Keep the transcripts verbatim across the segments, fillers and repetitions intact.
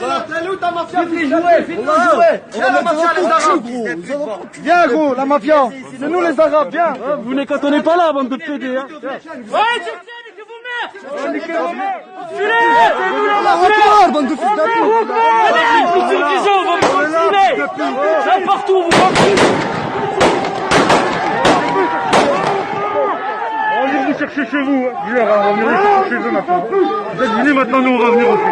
T'as vu ta mafia, faites les jouets, faites les jouets. Viens, la mafia, les Arabes. Viens, gros, la mafia. C'est nous, les Arabes, viens. Vous ne comprenez pas là, bande de pédés, hein. Ouais, je tiens, niquez vos mères. Enculés, c'est nous, la mafia. Allahu Akbar, bande de fils de pute. Allez, vous, vous, vous, vous, vous, vous, vous, là, partout, vous, partout. On va venir vous chercher chez vous, hein. Hier, hein, on va venir vous chercher chez eux maintenant. Vous êtes venus, maintenant nous on va venir aussi.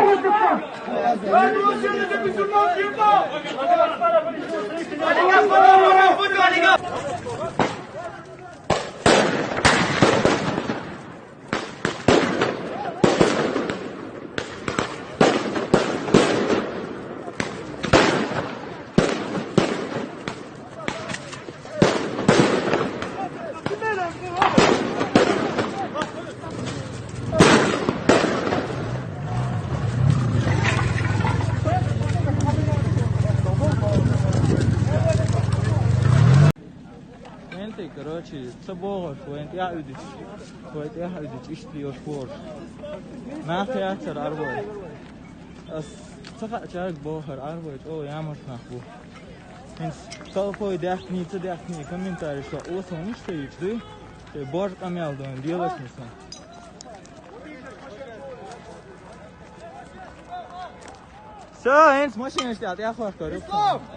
ХӀанз тӀе, короче, ца бохуш, вайн тӀаьхьа уьдуш, вайн тӀаьхьа уьдуш, иштта йолуш бохуш. Нах яцара Ӏарбой. Ас ца хаьа чаьрга бохура Ӏарбой, чӀогӀа ямарш нах бу. ХӀинца халкъой даьхкиний, ца даьхкиний комментарий чохь осал иштта йича дуй, шайн божа къамел дуйна делаш нисна. Всё, хӀинца машинаш тӀехь тӀеххошкара юккъехь.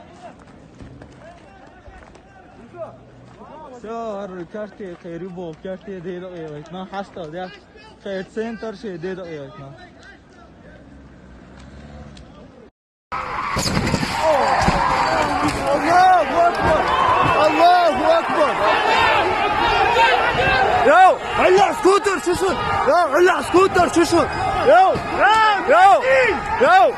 Всё, хӀара карте, кхерий боху карте деда къелайтна, хьаштал деш, кхерий центр шен деда къелайтна. Аллаху акбар! Аллаху акбар! Йоу, Аллах скутер, шу шу! Йоу, Аллах скутер, шу шу! Йоу! Йоу! Йоу!